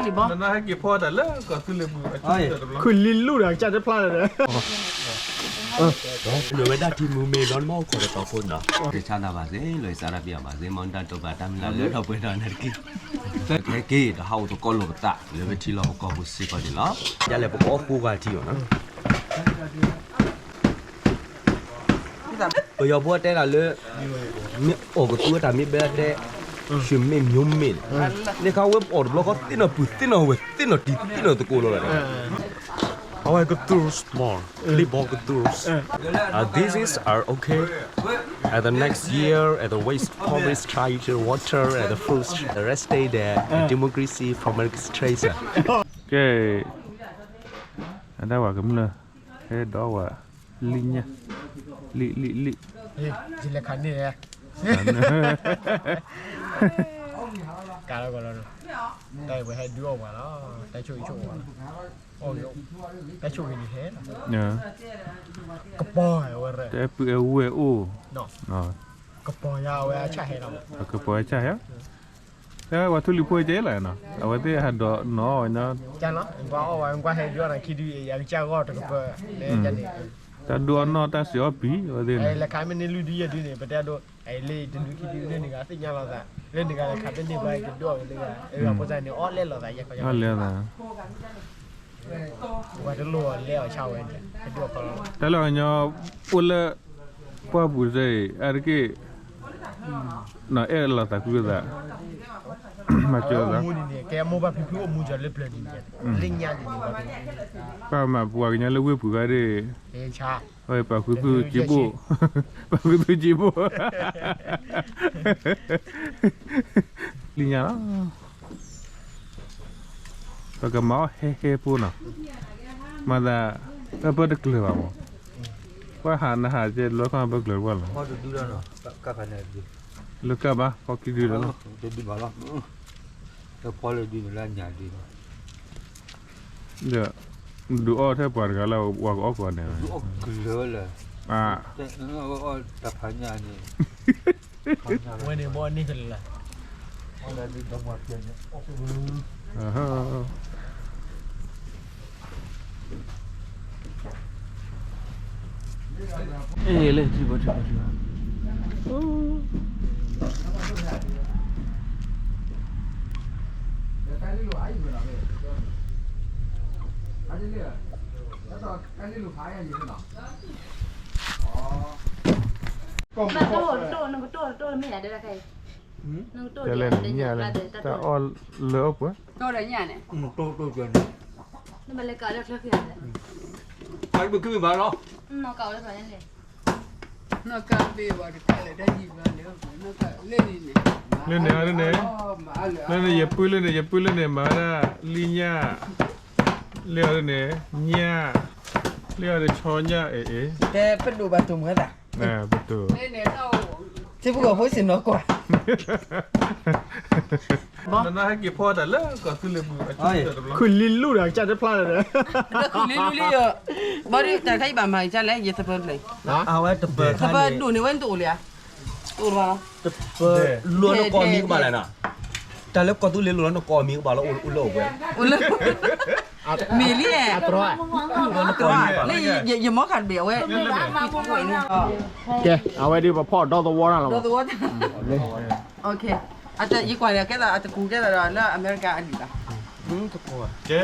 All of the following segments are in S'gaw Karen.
နဟဲက့ၤဖီတၢ်လၢကီၢ်သူလ့ၤပူၤ ခွံလံလူၢ်ဒီးကစၢ်တဖျါလၢၤဒီး နဝဲဒၣ်ထံမူမ့ၢ်လီၤ နမ့ၢ်အိၣ်ခိးဒီးတီၤဖိနီၤ ကဆါနၤဘၣ်စ့ၢ် လီၤစးဒၣ်ပယီၤဘၣ်စ့ၢ် မ်နတၢ်တိာ်ဘၣ်တၢ်မုၢ်လၢ်လၢထီၣ်ပှဲၤထီၣ်နၤတက့ၢ် ကဟဲက့ၤဒီးဟးအိၣ်သကိးလိာ်ပသး လၢပထံလီၢ်ပကီၢ်ပူၤစ့ၢ်ကီးန့ၣ်လီၤ ယလဲၤပအီၣ်ဃိဂၤထံအီၤနီၤ ပယီၤဖိတဲဒၣ်လၢ မ့ၢ်အီၣ်ကသူအတၢ်မ့ၢ်ဘဲတဲ ရွှေမင်းမျိုးမင်း န့ၣ်ခါဝဲပအီၣ်တဘျီဃီသ့ၣ်နီၣ်ပုၢ်သ့ၣ်နီၣ်ဝဲၢ်သ့ၣ်နီၣ်တံၢ်သ့ၣ်နီၣ်သကိးလီၤ အဝဲကသူ small လံဘီကသူ Uh, this is are okay. At the next year, at the waste police charge water at the first arrested the democracy from administration. ကဲ အတၢ်ဝၤကမျၢၢ် ဟဲဒီးဝဲ လံညၣ် လံ လံ လံ ယလဲၤခးန့ၢ် ကးလီၤကီးလီၤ တၢ်အံၤဝဲဟဲဒုးအီၣ်ပှၤလီၤ တၢ်ဆိၣ်ဂ့ၤဆိၣ်ဝါလီၤ တၢ်ဆိၣ်ဂ့ၤန့ၣ်ဟဲ ကပီၤဝဲ တဲပုၢ်အဲဝဲအိၣ် ကပီၤယါအဝဲအဆၣ်ဟဲလီၤ ကပီၤအဆၣ်ဟဲ တဲဝဲပှၤထူလံၤဖိကဲလီၤနီၤ အဝဲသ့ၣ်ဟးဒီးနီၤ ကၢ်လီၤ ကွၢ်အီၣ်ဝဲ ကွၢ်ဟဲဒုးအီၣ်နၤခံဒုး ယကစၢ်ဂီၢ်တကပၤ န့ၣ် တၢ်ဒုးအီၣ်နီၣ်တၢ်စံးအီၣ်ပံၤ အဝဲသ့ၣ်န့ၣ် လဲၤခးမ့ၢ်န့ၢ်လွံၢ်ဒုယဲၢ်ဒုန့ၣ် ပတဲဒိး လၢတဒုခံဒုန့ၣ်ဂၤသ့ၣ်ညါလိာ်သး လၢန့ၣ်ဂၤလဲၤခးတန့ၢ်ဘၣ် ကဒုးအီၣ်ဝဲလၢဂၤ အဂၤဖိသၣ်န့ၣ်အီၣ်လဲၣ်လိာ်သးယဲၢ်ခီ အီၣ်လဲၣ်လိာ်သး ဝဲတလိၣ်အီၤလဲအီၤဆါဝဲန့ၣ် တၢ်လၢအညီ အိၣ်လၢ ပှၢ်ပူၤစ့ၢ် အါတက့ၢ် နီၤအဲၣ်လိာ်သးကွံလိာ်သး မၤစၢၤသး ကဲအမိၢ်ဘၣ်ဖံဖုအိၣ်မူကီၤလၢပျၢၤဒ်န့ၣ် လၢညါဒ်န့ၣ် ပှၤမၤပှၤကညီလၢဝ့ၢ်ပူၤဂၤဒ် ပှၤဃုသူကံဘိၣ် ပှၤဃုသူကံဘိၣ် လံညါလီၤ ပကမၤအီၣ်ဟဲဟဲဖိနီၤ မၤသး ပၢ်ပၢ်တကျၢၤဘၣ်မး ပှၤဟးနဟးကဲလီၤခီပၢ်ကျၢၤပှၢ်လီၤ လၢကၢ်ဘၣ် ဖီခံဒုလီၤ တဖီလၢဒုလၢညါဒု ဒီး ဒုးအီၣ်ထဲပှၤတဂၤလၢ ဝၤကအီၣ်ကိးန့ၣ် အီၣ်တဖးညါန့ၣ် ဝဲန့ၣ်ဘီန့ၢ်ကလၢာ် အ့ လဲၤထံဘီထံဘီထံဘီ နကတိၢ်နကတိၢ်တတိၢ်မ့ၢ်ယၤဒၣ်ခဲအံၤ နကတိၢ် တဲလဲၣ်န့ၣ် ညၣ်လဲၣ် တၢ်အီၣ်လၢအီၣ်ပှဲၤ တိၢ်ဒီးညၣ်န့ၣ် နဘၣ်လဲၤကးလၢချၢဖံးလဲၣ် ဘၣ်လီၤ နီၢ်ကးဘ့ၣ်ဝဲတကးလဲၣ် တၢ်ယံၤဘျီလဲၣ် လၢန့ၣ် လၢန့ၣ် လၢန့ၣ် ယပုၢ်လၢန့ၣ် ယပုၢ်လၢန့ၣ် မၤဝဲဒၣ် လံညၣ် လၢအီၤန့ၣ် ညၣ် လၢအီၤန့ၣ်ဆီညၣ် အ့ အ့ တဲပဒိၣ်ဘၣ်တိၢ်မုၢ်သး ပဒိၣ် ထံဖိကီၢ်ဖိစ့ၢ်နီၢ်ကွၢ် နဟဲက့ၤဖီတၢ်လၢကီၢ်သူလ့ၤပူၤ ခွံလံလူၢ်ဒီးကစၢ်တဖျါလၢၤဒီး ခွံလံလူၢ်လံယိာ် ဘၣ်ဒီးတၢ်ခါအံၤဘၣ်မၤကစၢ်လဲၣ် ယသပၢၤဖျၢၣ် အဝဲတပၢၤခါန့ၣ် သပၢၤဒိၣ်န့ၣ်ဝဲတအိၣ်လံဧါ တပၢၤလိနကီၢ်မံၤကဘၣ်လဲၣ်နီၤ တၢ်လၢကီၢ်သူလ့ၤလိၤလီၤနကီၢ်မံၤကဘၣ်လီၤ အိၣ်လၢအိၣ်ဝဲ အိၣ်လၢ မ့ၢ်လံဧါ တြီ လၢ ယမီခါတဘ့ၣ်အဝဲ ကဲ အဝဲဒ်ပဖီၣ်ဒီသဝီတၢ်လီၤ ဒီသဝီတၢ် ယကွၢ်န့ၣ် ကဲသးအတကူးကဲသးဒီးလၢအမဲရကၤအလံာ်ဘၣ် ကဲ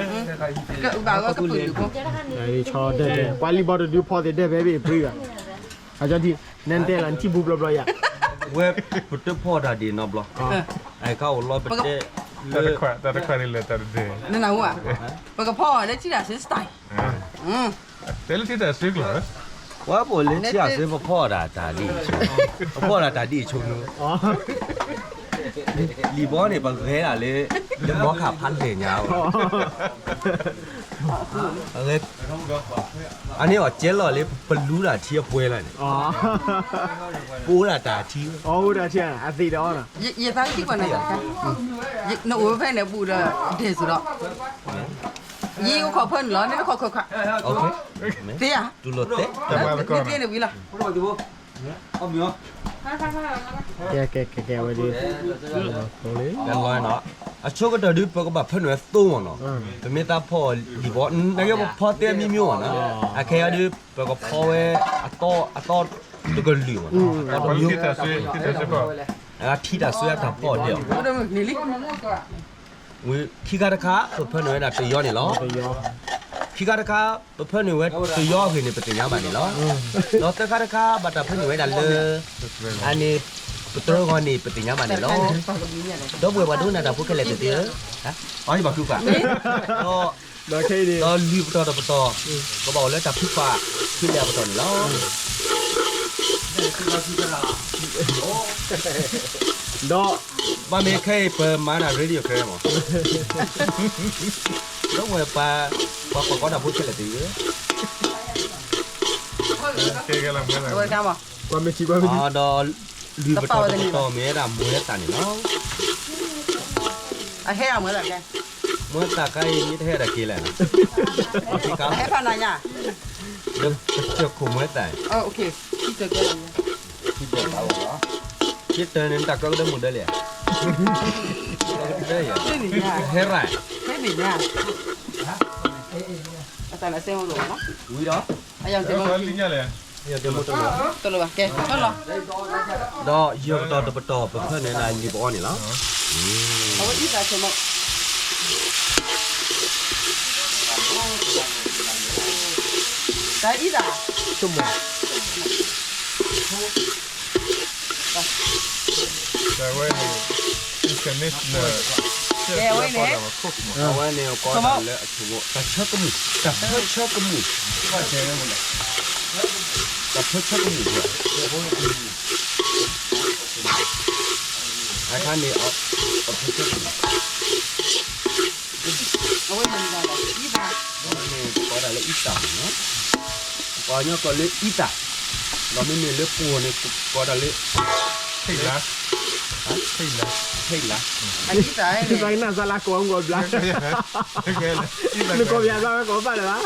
ကဘၣ်ဝဲကပုာ်ဒုးဖိ ဆီဒဲးဒဲး ပှၤလံဘီတဒုဖီသ့ၣ်ဒဲးဖဲဘ့ၣ်အံၤပြံဘၣ် အကၠီထံ နဲတဲလီၤနထံၣ်ဘူးဘျီဘျီယၤ ဝဲပတဖီၣ်တၢ်ဒ်နီတဘျီ အကအိၣ်လီၤပတဲ တၢ်တခွါန့ၣ်လဲၤတၢ်တဒဲး နနၢ်ဟူဧါ ပကဖီၣ်လၢထံတၢ်ဆၢ style တဲလၢထံတၢ်ဆၢကျိာ် ဝဲပအိၣ်လၢထံတၢ်ဆၢ ပဖီၣ်တၢ်တၢ်ဒ်အံၤ ပဖီၣ်တၢ်တၢ်ဒ်အံၤဆိ လံဘီန့ၣ် ပဂဲၤဒၣ်လၢ လၢမီခါဖးလဲၢ်ညါ အန့ၣ်အီၤကဲလီၤလၢ ပလူတၢ်ထံအပှဲၤလီၤန့ၣ် ပအိၣ်ဒၣ်တၢ်ထံ အသ့ၣ်ဒီးအီၤ ယသးထံကွၢ်န့ၣ် နအိၣ်ဖဲန့ၣ်ဘူးဒီး ဒဲးစူၤဒီး ယအိၣ်ခိးဖၢနုာ်လီၤ နတခိးခိးခါ သ့ဧါ တူၢ်လိာ်သဲ နသ့န့ၣ်ဝံၤလီၤ ကဲ ကဲ ကဲ ကဲ ဝဲဒ် ကဲလီၤနီၤ အဆိကတၢၢ်ဒုး ပကဘၣ်ဖၢနုာ်ဝဲသိမ့ၢ်နီၤ, ပမ့ၢ်သးဖီၣ်လံာ်ဘီ နကဲပဖီသ့အမံၤမံၤမ့ၢ်နီၤ, အခဲအံၤဒုး ပကဖီဝဲ အသီ အသီ တကလုာ်မ့ၢ်နီၤ, အထံတၢ်စွဲအတၢ်ဖီၣ်ဒဲးအီၤ, ဝံၤခံခါတခါ ပဖၢနုာ်ဝဲဒၣ်တယီန့ၣ်လီၤ. ခံခါတခါ ပဖၢနုာ်ဝဲတယီအဂ့ၢ်န့ၣ် ပသ့ၣ်ညါဘၣ်န့ၣ်လီၤ. ဒီးသၢခါတခါ ဘၣ်တၢ်ဖၢနုာ်ဝဲဒၣ်လၢ အန့ၣ် ပတြၢၤဂီၤန့ၣ် ပသ့ၣ်ညါဘၣ်န့ၣ်လီၤ. ဒီပုၢ်ဝဲၢ်ပှၤဒိကနၣ်တၢ်ဖိခဲလၢာ်သ့ၣ်ဧၢ, အဘၣ်ဖုးပှၤ, ဒီး ဒီးလွံၢ်ပတီၢ်တပတီၢ် ကဘၣ်အိၣ်လၢတၢ်ဖုးပှၤ ဖုးလဲၢ်အပတီၢ်န့ၣ်လီၤ. ဒီး ဘၣ်မ့ၢ်ခဲအံၤ ပမၤနၢ် radio ခဲမး, ဒီပုၢ်ဝဲၢ်ပှၤ ပှၤကွၢ်ကီတၢ်ဖိခဲလၢာ်သ့ၣ်ဧၢ, ဒီးလွံၢ်ပတီၢ်တပတီၢ်မ့ၢ်ဝဲဒၣ်မွဲသးန့ၣ်လီၤ. အဟဲအမွဲသးကဲ, မွဲသးခါအံၤ မ့ၢ်တဟဲဒၣ်က့ၤလဲၣ်, ဟဲဖးနၤညါ, လၢပစၢၢ်ခိၣ်မွဲသး, ယတၢ်န့ၣ် နတၢ်ကၢကဒၢမုၢ်ဒၢလံ, ကဒၢယၤ, ဟဲရၣ်, ဟဲန့ၣ်ညါ, အတၢ်လၢစဲမုၢ်ဒိၣ်မးနီၤ, ဝံၤဒီး အယၤတမုၢ်, တလိၣ်ဘၣ်ကဲ, ဒီးယဲၢ်ပတီၢ်တပတီၢ် ပဖၢနုာ်ဒၣ်လံာ်ပအီန့ၣ်လီၤ. အဝဲအံသၣ်ဆိမိၣ်, တၢ်အံသၣ်, ဆိမိၣ်, ဝဲန့ၣ် အဝဲန့ၣ် ကိးဒၣ်လၢအဆိမိၣ် တၢ်ဆၢကမူၣ်, တၢ်ဖၢဆၢကမူၣ်, တၢ်ဖၢဆၢကမူၣ်, အခါန့ၣ် အဝဲန့ၣ်ကိးဒၣ်လၢအံသၣ်, ပှၤကညီကျိာ်လၢအံသၣ်, ဒီးမ့မ့ၢ်လၢပှိၤန့ၣ် ကိးဒၣ်လၢ ထိၣ်လါ, ထိၣ်လါ, နသးကနၣ်စၢ်လၢကိးမုၢ်ဂီၤဘျါ, နကိးပယၤသးဝဲကိးဘၣ်လၢၤဘၣ်,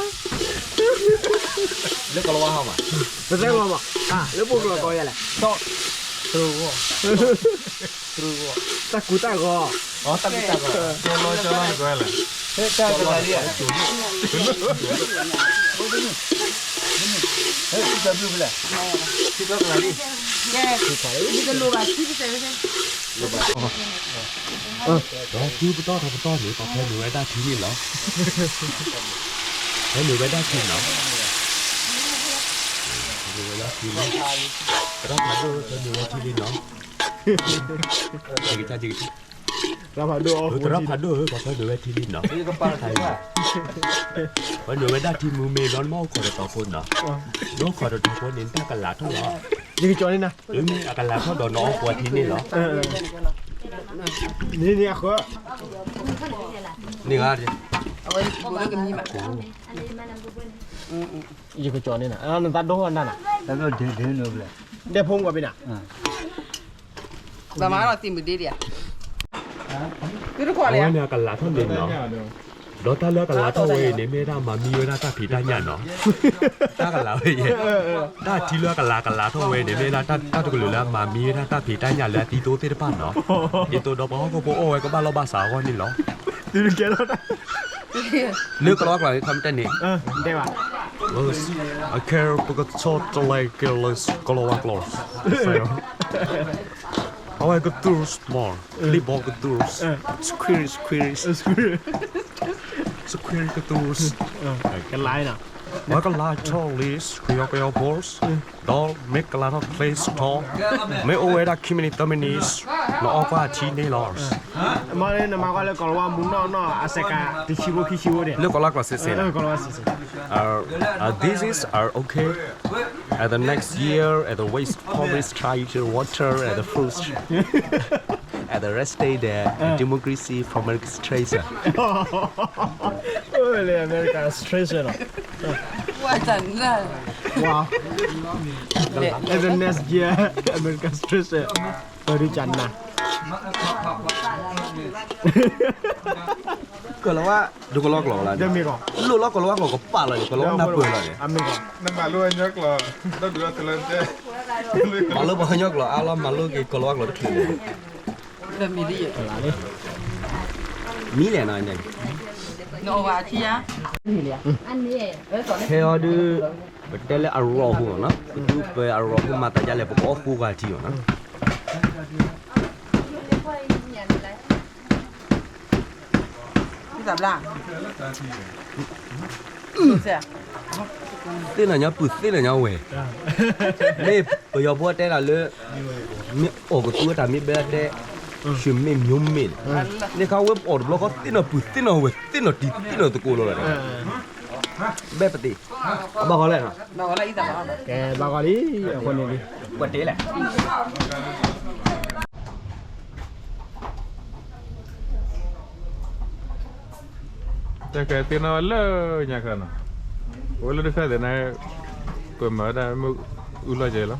လၢကိၤလၤဝါဟီမး, ပသဲဂီၤမး, လၢပှိၤကျိာ်ကိးယၤလဲၣ်, တြူဂီၢ်, တြူဂီၢ်, တၢ်ကူတၢ်ဂီၤ, တၢ်ကူတၢ်ဂီၤ, ကဲလီၤကၠီလီၤနကိးလဲၣ်, တၢ်ကလၤလံ, တၢ်ဘျုးဖဲလဲၣ်, ကဲ, တလိၣ်ဘၣ်ထံတစဲး, ဒီးထံပတီၢ်ထီပတီၢ်န့ၣ် ပှၤဖၢနုာ်ဝဲဒၣ်ထံန့ၣ်လီၤ, ဖၢနုာ်ဝဲဒၣ်ထံနီၤ, ဖၢနုာ်ဝဲဒၣ်ထံလီၤ, ပတၢ်ဖးဒိၣ်ဖၢနုာ်ဝဲထံလံနီၤ, တၢ်ဖးဒိၣ်ဧၢ ပှၤဖၢနုာ်ဝဲထံလံနီၤ, ဖၢနုာ်ဝဲဒၣ်ထံမူမ့ၢ်ဒီး နမ့ၢ်အိၣ်ခိးတတီၤဖိနီၤ, နအိၣ်ခိးတတီၤဖိန့ၣ် နတၢ်ကလၤထီၣ်လီၤ, ယကကၠီန့ၢ်နၤ, အကလၤထီၣ်ဒီးနအီပှၤထံန့ၣ်လီၤ, န့ၣ်န့ၣ်အဃၢ, န့ၣ်ဂၤ, ယကကၠီန့ၢ်နၤ, နသးဒိၣ်နၤနၤ, ဒဲဖိမုၣ်ကီးဘ့ၣ်နၤ ဘၣ်မၤဒီးသံမုၢ်ဒ့ဒံးဧါ, အဝဲန့ၣ်အကလၤထီၣ်န့ၣ်နီၤ, ဒီးတၢ်လၢအကလၤထီၣ်ဝဲအံၤန့ၣ် မ့ၢ်ဒၣ်မၤမံဝဲဒၣ်တၢ်ဖံးတၢ်ညၣ်နီၤ, တၢ်ကလၤဝဲအံၤ, တၢ်ထံလၢအကလၤကလၤထီၣ်ဝဲအံၤန့ၣ် မ့ၢ်ဒၣ်တၢ်တကလုာ်လၢအမၤမံဝဲဒၣ်တၢ်ဖံးတၢ်ညၣ်လၢအသံသိသ့ၣ်တဖၣ်နီၤ, ဒ်သိးဒီးပှၤဟီၣ်ခိၣ်ဖိအီၣ်ဝဲကဘၣ်လီၢ်ဘၣ်စးအဂီၢ်န့ၣ်လီၤ. လၢကလီကလီန့ၣ် ခီမတၢ်န့ၣ်, okay ပကဆီတလဲက့ၤလၢကလီဝါကျိာ်, အဝဲကသူၣ်စမီၤ, လံဘီကသူၣ်, square square, square ကသူၣ်, ကလၤနီၤ, ဝဲကလၤထီၣ်လံ square ကယီဖိ, ဒီးမ့ၢ်ကလၤထီၣ်ချ့စထီ, မ့ၢ်အိၣ်ဝဲဒၣ်ခံမံးနံးသၢမံးနံး, နအီၣ်ကွၢ်ထံန့ၣ်လီၤ. မ့ၢ်နမၤကွၢ်လၢကလီဝါမူနီၢ်နီၢ်အစဲးကး တဆံဖိခံဆံဖိဒံး, လၢကလီဝါကျိာ်စ့ၢ်စ့ၢ်, Uh, uh, this is our okay. At the next year, at the waste promise try to water at the first. At the rest day, the democracy from administration. Oh, the American administration. What a wow. At the next year, American administration. ပရံကၢနၤ, ကလီဝါ, ဒ်ကလီကျိာ်လၢ, လိၣ်လီၤကလီဝါကျိာ်ကပာ်လီၤန့ၣ် ကလီဝါနၢ်ပၢၢ်လီၤန့ၣ်, မၤလိပှၤကညီကျိာ်အါလီၤ မၤလိက့ၤကလီဝါကျိာ်တချုးန့ၣ်, ကလၤလံ. မံလဲၣ်နီၤ, နအိၣ်ဝဲအထံဧါ, ခဲအံၤဒုး ပတဲလၢအရီၢ်ဖိနီၤ, ပဒုးပၢအရီၢ်ဖိမၤသးဒ်လဲၣ် ပကအီၣ်ဃိဂၤထံအီၤနီၤ. သ့ၣ်နီၣ်ညီပုၢ်သ့ၣ်နီၣ်ညီဝဲၢ်, မ့ၢ်ပယီၤဖိတဲတၢ်လၢ မ့ၢ်အီၣ်ကသူဝဲတၢ်မ့ၢ်ဘဲတဲ ရွှေမင်းမျိုးမင်းန့ၣ်, န့ၣ်ခါဝဲပအီၣ်တဘျီဃီသ့ၣ်နီၣ်ပုၢ်သ့ၣ်နီၣ်ဝဲၢ်သ့ၣ်နီၣ်တံၤသ့ၣ်နီၣ်သကိးလီၤ, ဘဲပသ့ၣ်, အဘၣ်ဃီလဲၣ်နီၤ, ကဲဘၣ်ဃီလံ, အဃိန့ၣ်လံ, ပတဲလဲၣ် တၢ်ကဲသ့ၣ်နီၣ်ဝဲလၢညါခါနီၤ, အဝဲလၢတခါသ့ၣ်န့ၣ် ပမၤဝဲဒၣ်မ့ၣ်အူလီၢ်ကဲလီၤ,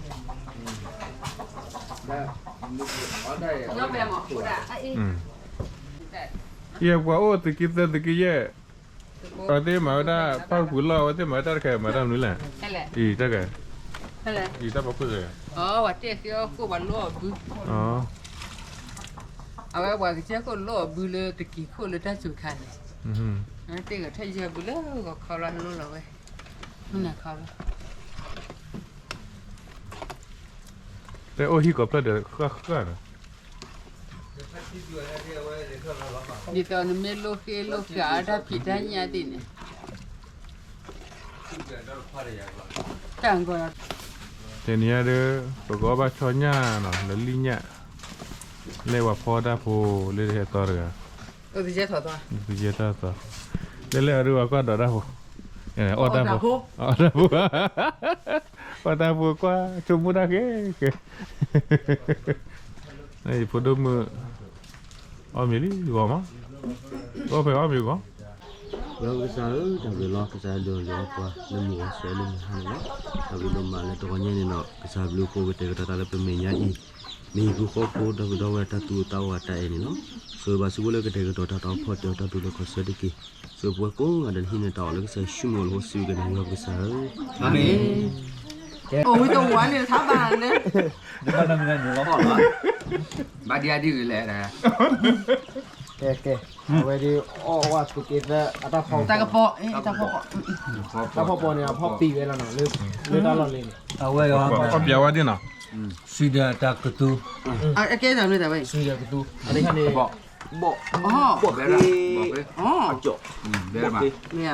ယဲပှၤအိၣ်သုးက့သၢသုးက့ယဲၢ်, အဝဲသ့ၣ်မၤဝဲဒၣ်ဖၣ်ပူၤလီၢ် အဝဲသ့ၣ်မၤဝဲတၢ်တခါမၤတၢ်မနုၤလဲၣ်, အံၤတၢ်ကဲ, အံၤတၢ်ပီခိၣ်ကဲ, အဝဲပှၤတဲသ့အီၣ်ခိၣ်ပှၤလိအီၣ်ဘု, အဝဲပှၤကစၢၢ်ခိၣ်လိအီၣ်ဘုလၢတက့ၤခိၣ်လၢတၢ်စူၤခါန့ၣ်, အဝဲသ့ၣ်ဂဲၤထၢၣ်ယဲၢ်ဘုလၢဂီၤခီလီၤလိလီၤဝဲ, မုၢ်နၤခီလီၤ တဲအိၣ်ဟံၣ်ကိးဖျၢၣ်ဒီးဃၣ်ဃၣ်န့ၣ်, ဒ်သိးနမ့ၢ်လိၣ်ဃ့လိၣ်ဃာ်အတၢ်ဖံးတၢ်ညၣ်သ့ၣ်န့ၣ်, တၢ်ဂီၤ, တနံၤညါဒီး ပကအီၣ်ဘၣ်ဆီညၣ်နီၤ လၢလံၣ်ညၣ်, လဲၤဝဲဖီတၢ်ဖိလၢဟဲသီတဂၤ, ယဲတၢ်သီ, လဲၤလဲၤအဒုးဝဲကွၢ်ဒီးတၢ်ဖိ, အီၣ်တၢ်ဖိ, အီၣ်တၢ်ဖိ, အီၣ်တၢ်ဖိကွၢ်ဆိကမိၣ်တၢ်ဃဲဃဲ ဖိဒိၣ်မုၣ်, အီၣ်မ့ၤလံဂီၤမး, အီၣ်ဖဲအီၣ်မ့ၤဂီၤ, ဒီးကစၢ်ဧၢ တၢ်ဘျုးလီၤ ကစၢ်ဒိးလီၤပှၤလၢမုၢ်ဂီၤစဲးလၢမုၢ်ဟါန့ၣ်လီၤ, တၢ်ဘျုးဒိၣ်မးလၢတဂီၤညါန့ၣ်ဒီး ကစၢ်ဘျုးဖိကတဲာ်ကတီၤတၢ်လၢပမဲာ်ညါအံၤ, မ့ၢ်ဟံၣ်ဖိဃီဖိဒီပုၢ်ဒီဝဲၢ်တၢ်သူၣ်အိၣ်သးအိၣ်အတၢ်အဲၣ်န့ၣ်လီၤ, ဆိဘၣ်စူးဖိလၢကတဲာ်ကတီၤတၢ်တၢ်ဖီၣ်တဲာ်အီၤတၢ်ဒိၣ်လၢခီဆၢတက့ၢ်, ဆိပဝဲကိးဂၤဒဲးဟံးန့ၢ်တၢ်အီၣ်လၢကစၢ်ယ့ၣ်ၡူးမံၤအအိၣ်လၢဟိစူၤကန့ၣ် ယွၤပကစၢ်ဧၢ, အၤမ့ၣ်, အိၣ်ဝံတဝါန့ၣ်ထါဘၣ်န့ၣ်, ဘၣ်ဒံးအဒံးဂ့ၤလဲၣ်, ကဲကဲ, အဝဲဒၣ်အီၣ်ဝဲသုးက့သၢအတၢ်ဖီ, တၢ်ကပီၤ, တၢ်ဖီပီၤန့ၣ် အဖီပံာ်ဝဲလီၤနီၤ, လၢတၢ်လီၢ်လ့ၤန့ၣ်, အဝဲအီၣ်ပျးဝဲဒၣ်နီၤ, စံးဒီးတၢ်ကသူ, စံးဒီးကသူ, ဘီၣ်, ဘီၣ်ဃ့, အကၠီၣ်,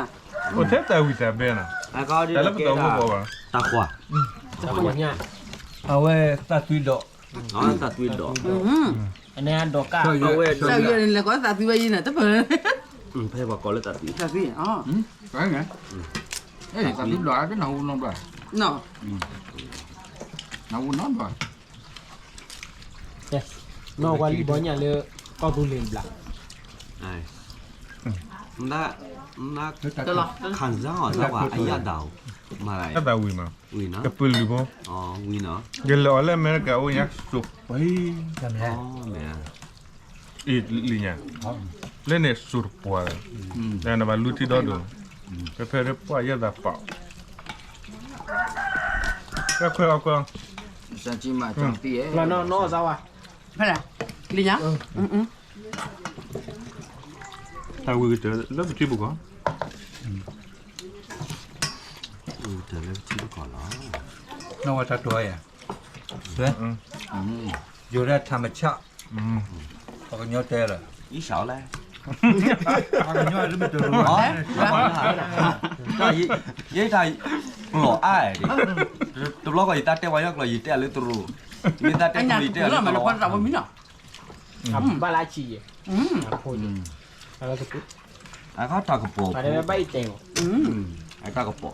အိၣ်ထဲတၢ်ဝံၣ်တၢ်ဘဲနီၤ, တၢ်လၢပတၢ်အိၣ်မူဘီၣ်ဘၣ်, တၢ်ခွါ, တၢ်ခွါညၣ်, အဝဲသးသွံဒီး, သးသွံဒီး, အန့ၣ်အဒိးကၢ်, လဲၤကိးသးသွံဝဲယံၤန့ၣ် တပၢၢ်, ဖဲပှၤကိးလၢသးသွံ, သးသွံ, သးသွံဘျီ, နၢ်ဟူနီတဘျီ, နၢ်ဟူနီတဘျီ နီၢ်ဝဲလံဘီညၣ်လၢ ကီၢ်သူလ့ၤဘျး, မ့ၢ်, မ့ၢ်, ခံစားအီၤ အရသာကို, မ့ၢ်, ရသာဝံၤမး, ဝံၤနီၤ, ကပုာ်လုးဖိ, ဝံၤနီၤ, ယလဲၤအီၤလၢအမဲရကၤအိၣ်ညါ စိာ်ပှဲၤ, မ့ၢ်, အံၤလံညါ, လၢန့ၣ်စိာ်တပှဲၤ, နဘၣ်လူထံဒီဒိၣ်, ဖဲဖဲပှၢ်ယဲၢ်သးပာ် ကဲခွဲးအီၤခွဲး, လီၤနီၢ်နီၢ်စၢ်ဝါ, ဖဲလဲၣ်, လံညါ, တၢ်ဝံၤကတၢၢ်လၢပထံပကီၢ်, တၢ်လၢပထံပကီၢ်လီၤ, နီၢ်ဝဲတၢ်တိၤယၤ, ယိၤဒၣ်ထးမဆၣ်, ပှၤကညီတဲလၢ, အံၤစၢ်လဲၣ်, ပှၤကညီတမ့ၢ်တရူး, ယဲတၢ်ကျိာ်အါ, တဘျီကီးယတၢ်တဲပှၤကညီကျိာ် ယတဲအလၢတရူး, မ့ၢ်တၢ်တဲကျိာ်ယတဲအလၢတရူး, မ့ၢ်တၢ်တဲကျိာ်ယတဲအလၢတရူး, ဘၣ်လၢဆံးယဲၢ်, အတၢ်ကပီၤ, ဘၣ်အံၤတဲ, အတၢ်ကပီၤ,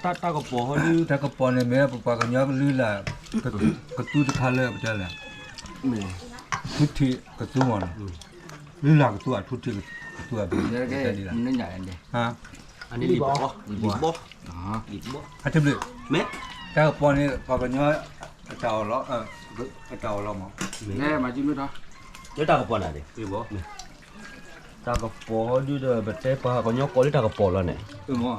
တၢ်ကပီၤဟီဒုး, တၢ်ကပီၤန့ၣ်မ့ၢ်ပပှၤကညီကလုာ်လၢ်, ကသူတခါလၢပတဲလဲၣ်, ထူထံးကသူမ့ၢ်နီၤ, လုၢ်လၢ်ကသူအထူထံးကသူအဘ့ၣ်, အန့ၣ်လံဘီ, လံဘီ, လံဘီ, အတဘျုး, မ့ၢ်, တၢ်ကပီၤန့ၣ် ပှၤကညီ, အတၢ်အီၣ်လီၤ, အတၢ်အီၣ်လီၤမး, လၢတၢ်ကပီၤနၤန့ၣ်, တၢ်ကပီၤဒုးဒီး ပတဲပှၤကညီကိးလၢတၢ်ကပီၤလီၤန့ၣ်, ဒီးပှၤ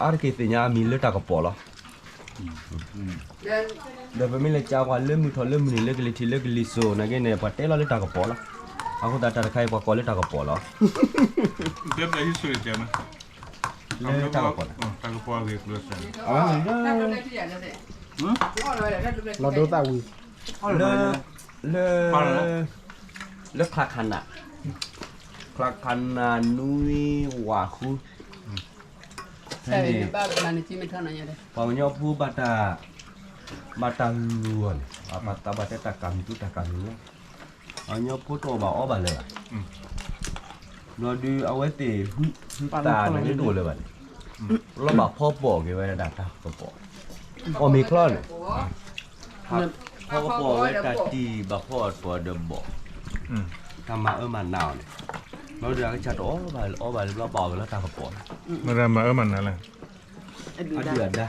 အါတက့ၢ်သ့ၣ်ညါအမံၤလၢတၢ်ကပီၤလီၤ, ဒီးပမ့ၢ်လဲၤကးပှၤလၢမုၢ်ထီၣ်လၢမုၢ်နုာ်လၢကလံၤထံးလၢကလံၤစိးနာ်က့န့ၣ် ပှၤတဲလီၤလၢတၢ်ကပီၤလီၤ, အဃိသတးတၢ်တခါအံၤပှၤကိးလၢတၢ်ကပီၤလီၤ. လၢတၢ်ကပီၤလီၤ. လီၤဒိသၣ်ဝံၤ လၢ လၢ လၢချါခနၣ် ချါခနၣ်နွံဝးဃု ဖဲန့ၣ် ပှၤကညီဖိဘၣ်တၢ် ဘၣ်တၢ်လူၤအီၤန့ၣ် ပှၤသးဘၣ်တဲတၢ်ကၤမံၤသူတၢ်ကၤမံၤလီၤ. ပှၤကညီဖိတအီၣ်ဘၣ်အီဘၣ်လၢၤဘၣ်. ဘျီဒုးအဝဲသ့ၣ်ဟုသးန့ၣ်တအိၣ်လၢၤဘၣ်န့ၣ် လီၤဘၣ်ဖီပိာ်က့ၤဝဲဒၣ်တၢ်ကပီၤ အီၣ်မ့ၤချီန့ၣ် ဖီကပီၤဝဲတၢ်တံၢ်ဘၣ်ဖီအီၣ်တပီၤဒီးဘီၣ် တၢ်မၤအၢမၤနးအီၤန့ၣ် ဘျီဒုးအကစၢ်တအီၣ်ဘၣ်အီဘၣ်လၢၤဘျီဘၣ်အီၣ်ဝဲလၢတၢ်ကပီၤန့ၣ် မ့ၢ်တၢ်မၤအၢမၤနးလဲၣ် အဒုၣ်အဒါ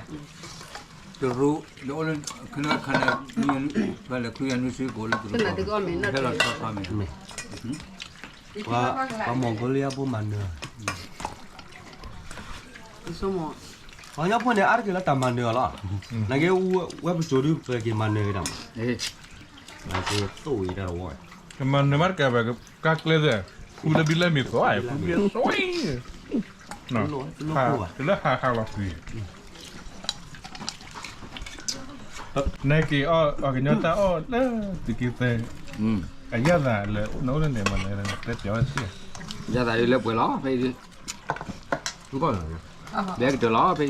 တရူး လၢအိၣ်လၢ ခနခါန့ၣ် လဲၤချူယၤနုစ့ကိးလၢတရူး ဖဲလီၤဆီဆီမ့ၢ် ပှၤမီၢ်ကီလံအဖိမၤနၢၤ ပှၤကညီဖိန့ၣ် အါတက့ၢ်လၢတၢ်မၤနၢၤအီၤလီၤ. နာ်က့ဝဲပစိၤဒုးပက့ၤမၤနၢၤက့ၤတၢ်မး သိၣ်ဝံၤတၢ်တဝီ ကမၤနၢၤမးတကးဘၣ် ကါကျဲသ့ၣ် ဖုလၢဘံလၢမ့ၤသိး ဖုဘံသိး လၢဟးဟးလီၤကွံာ် နက့ၤအီၣ်ကညီတၢ်အီၣ်လၢသုးက့သၢ အယၣ်သးလၢ နအိၣ်လၢန့ၣ်မးလဲၣ် တဲပျီဝဲသ့ၣ် ယၣ်သးဒ်လၢပှဲၤလီၤ ဖဲအံၤဒ် ဘဲကတၢၢ်လီၤ ဖဲ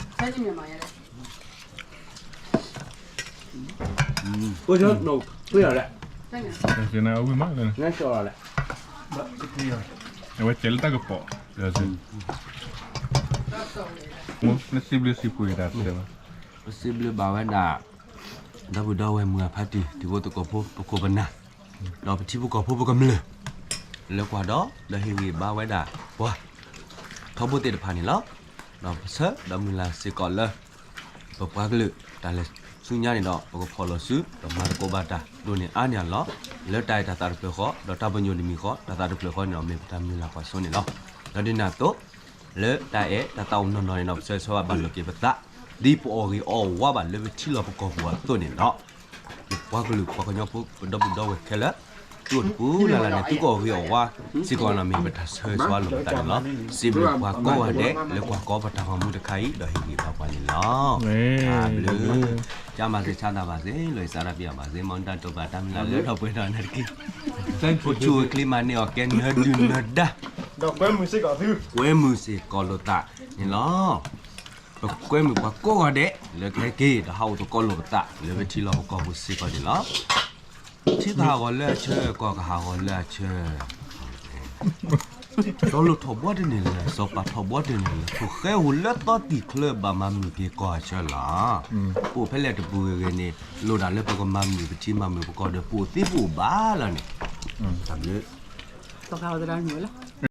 အံၤဒ် အိၣ်ဆၢနီၣ်ကျ့ၢ်လီၤလဲၣ် ကနဝံၣ်မးလဲၣ် အဝဲကဲလၢတၢ်ကပီၤ နစံးဘျုးစံးဖှိၣ်က့ၤတၢ်တဲဘၣ် ပစံးဘျုးဘၣ်ဝဲဒၣ် ဒီပုၢ်ဒီဝဲၢ်မုၢ်အဖါတံၢ် တံၤဖိသကိးဖိ ပခိၣ်ပနၢ် ဒီးပထံပကီၢ်ဖိပကမျၢၢ် လၢကွၢ်ဒီး ဒီးဟ့ၣ်ဂံၢ်ဘါဝဲဒၣ် ပှၤ ထီဘိသ့ၣ်တဖၣ်န့ၣ်လီၤ. ဒီးပဆၢဒီးမုၢ်လၢ်စ့ၢ်ကီးလၢ ပပှၤကလုာ်တၢ်လဲၤဆူညါန့ၣ်ဒီး ပကဖီၣ်လီၤစု ဒီးမၤသကိးဘၣ်တၢ်ဒိၣ်န့ၢ်အါန့ၢ်အလီၢ် လၢတၢ်အဲၣ်တၢ်သးတဖျၢၣ်ဃီ ဒီးတၢ်ပညိၣ်တမံၤဃီ တၢ်သးတဖျၢၣ်ဃီန့ၣ်ဒီး မ့ၢ်ပတၢ်မုၢ်လၢ်ကွၢ်စိန့ၣ်လီၤ. ဒီးဒ်န့ၣ်အသိး လၢတၢ်အဲၣ်တၢ်သးအိၣ်နီၢ်နီၢ်န့ၣ်ဒီး ပဆၢဂ့ၤဆၢဝါဘၣ်လိာ်က့ၤပသး ဒ်ပအီၣ်ဂ့ၤအီၣ်ဝါဘၣ်လၢပထံလီၢ်ပကီၢ်ပူၤအသိးန့ၣ်လီၤ. ပပှၤကလုာ်ပှၤကညီဖိ ပဒီပုၢ်ဒီဝဲၢ်ခဲလၢာ် သုအိၣ်တပူၤလၢ်လၢ်န့ၣ် သုကအီၣ်ဂ့ၤအီၣ်ဝါစ့ၢ်ကီးန့ၣ် မ့ၢ်ပတၢ်ဆၢဂ့ၤဆၢဝါလိာ်ပသးန့ၣ်လီၤ. စံးဘျုးပှၤကိးဂၤဒဲး လၢကွၢ်ကီပတၢ်ဂီၤမူတခါအံၤ ဒီးဟ့ၣ်ဂံၢ်ဘါပှၤန့ၣ်လီၤ. တၢ်ဘျုး ကျန်းမာစေ ချမ်းသာပါစေ လွှဲစါရပျၢ်ပါစေ မင်တၢ်တိာ်ပာ်တၢ်မုၢ်လၢ်လၢထီၣ်ပှဲၤထီၣ်နၢ်တက့ၢ် ဖိဆူၣ်ချ့မၤန့ၢ်အီၣ်ကဲနၢဒုၣ်နၢဒါ ဒီးကွဲမုာ်စ့ၢ်ကီးသု ကွဲမုာ်စ့ၢ်ကီးလိာ်သးန့ၣ်လီၤ. ပကွဲမုာ်ပှၤကိးဂၤဒဲး လၢကဟဲက့ၤ ဒီးဟးအိၣ်သကိးလိာ်ပသး လၢပထံလီၢ်ပကီၢ်ပူၤစ့ၢ်ကီးန့ၣ်လီၤ. ထံသးဟးဂီၤလၢအဆၢ ကီၢ်ကဟးဂီၤလၢအဆၢ စီၤလိၣ်ထီၣ်ဘှီတန့ၢ်လၢၤ စီၤပၤထီၣ်ဘှီတန့ၢ်လၢၤ ဖိၣ်ဃဲဧိၤလၢသီတံၢ်ချၢ ဘၣ်မၤမုာ်က့ၤကီၢ်အဆၢလီၤ. ပအိၣ်ဖဲလဲၣ်တပူၤဂ့ၤဂ့ၤန့ၣ် လိၣ်ဒၣ်လၢပကမၤမုာ်ပထံမၤမုာ်ပကီၢ်ဒီး ပအိၣ်သ့ပအိၣ်ဘၣ်လီၤန့ၣ် တၢ်ဘျုး သီခါဝဲသရၣ်မုၣ်ဝဲလီၤ